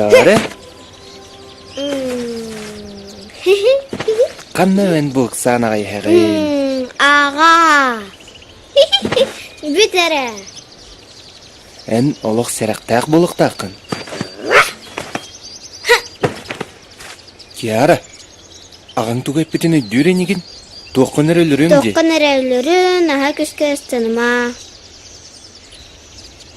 Тоҕо Ханна эн бу ыксаан аҕай иһэҕин? Аҕаа. Бүт эрэ. Эн олох сэрэхтээх буолуохтааххын. Киара, аҕаҥ тугу эппитин өйдүүр инигин? Туоххун эрэ өлөрүөм дии. Туоххун эрэ өлөрүн, аһа күскэ ыстаныма.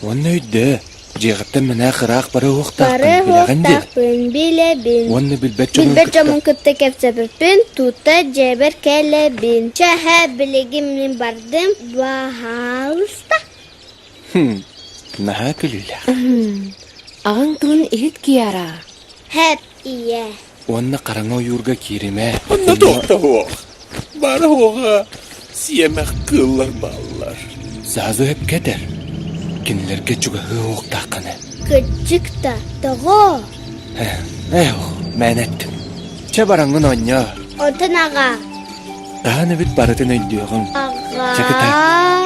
Уонна өйдөө, дьиэҕиттэн мэнээх ыраах бары уһуктаахпын Бары билэҕин дии. уһуктаахпын билэбин. Уонна билбэт дьоммун Билбэт кытта дьоммун кытта кэпсэппиппин, тута дьиэбэр кэлэбин. Чэ, билигин мин бардым, баһаалыста. Хм, наһаа күлүүлээх. Аҕаҥ тылын иһит Киара. Хэп, ийэ. Уонна хараҥа ойуурга кииримэ. Онно туохта суох. Бары уоҕа сиэмэх кыыллар бааллар. Саазы өпкө этэр. Кинилэргэ чугаһыы уохтааххына. Кырдьык да, тоҕо? Эх, мээнэ эттим. Чэ бараҥҥын оонньоо. Онтон аҕа. Таһан эбит барытын өйдүөҕүҥ. Аҕа. Чэ кытаат.